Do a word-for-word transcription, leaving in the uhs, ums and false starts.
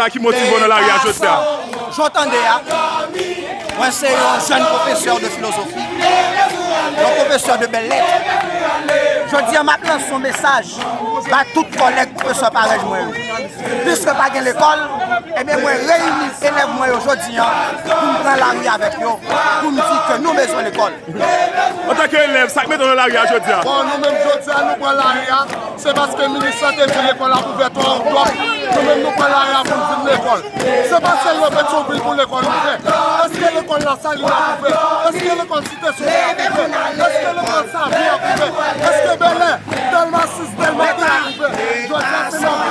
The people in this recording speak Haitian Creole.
Sa ki motive w nan lari a jodi a? Jan w tande a, mwen se yon jèn pwofesè de filozofi, yon pwofesè de bèl lèt. Jodi a, m ap lanse yon mesaj ba tout kòlèg pwofesè parèy mwen yo. Piske pa gen lekòl, ebyen mwen reyini elèv mwen yo jodi a pou m pran lari avèk yo, pou m di ke nou bezwen lekòl. Antanke elèv, sa k mete w nan lari a jodi a? Bon, nou menm jodi a, nou pran lari a, se paske minis la te di lekòl ap ouvè twa oktòb, nou menm nou pran lari a pou n vin lekòl. Se pa sèlman Petyonvil pou lekòl ouvè. Èske lekòl Lasalin ap ouvè? Èske lekòl Site Solèy ap ouvè? Èske lekòl Savyen ap ouvè? Èske Bèlè, Dèlma sis, Dèlma de ap ouvè? Jodi a, se nan